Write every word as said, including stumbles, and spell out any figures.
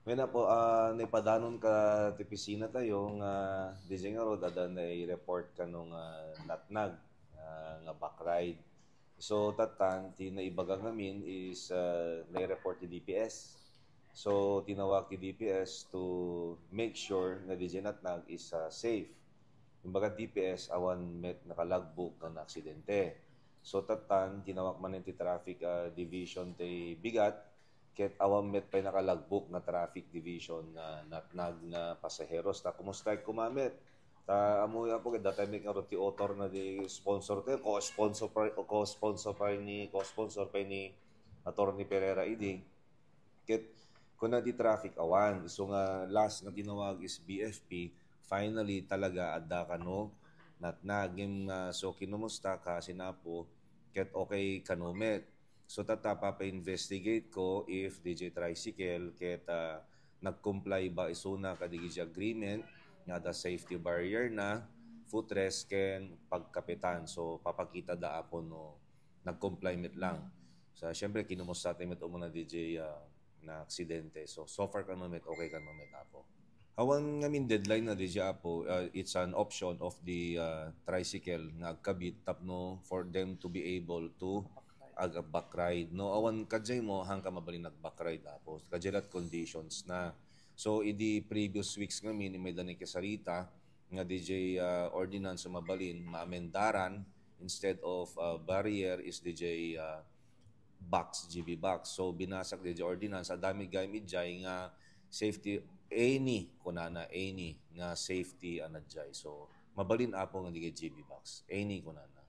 Wen, Apo, ah, naipadanon ka ti opisina tayo nga D J ngarud, adda nai-report kano nga natnag, ah, nga backride. So, tattan, ti naibaga ngamin is, ah, nai-report ti D P S. So, tinawag ti D P S to make sure nga D J natnag is, ah, safe. Imbaga D P S, awan met nakalagbook nga naaksidente. So, tattan, tinawag manen ti traffic, ah, division ti bigat, ket awan met pay nakalagbook nga traffic division nga natnag nga pasaheros. Ta, kumusta, kumamet? Ta, amoy, Apo, ket datay met ngarud ti author na di sponsor tayo, co-sponsor pa, co-sponsor pa ni, co-sponsor pa ni Attorney Pereira idi. Ket kuna di traffic, awan. So nga last nga tinawag is B F P, finally talaga adda kano natnag. Ngem, ah, so kinumusta ka, sinapo, ket okay kano met. So tatta, papa-investigate ko if D J Tricycle ket, ah, nag-comply ba isuna kadagiti agreement nga adda safety barrier na, footrest ken pagkapetan. So papakita da, Apo, no nag-comply met lang. So, siyempre, kinumusta tayo met umuna, D J, ah, na aksidente. So, so far kano met, okay kano met, Apo. Awan ngamin deadline na, D J, Apo. Ah, it's an option of the, ah, tricycle nga agkabit tapno for them to be able to ag-, backride. No, awan kadjay mo, hangka mabalin nag-backride, Apo. Kadjay la't conditions na. So, idi previous weeks ngamin, may dani kasarita, nga D J, ah, ordinance a mabalin, maamendaran, instead of, ah, barrier is D J, ah, box, G B box. So, binasak D J ordinance, adda met gayam idiay nga safety, any, kunana, any nga safety a nadiay. So, mabalin, Apo, nga di G B box. Any, kunana.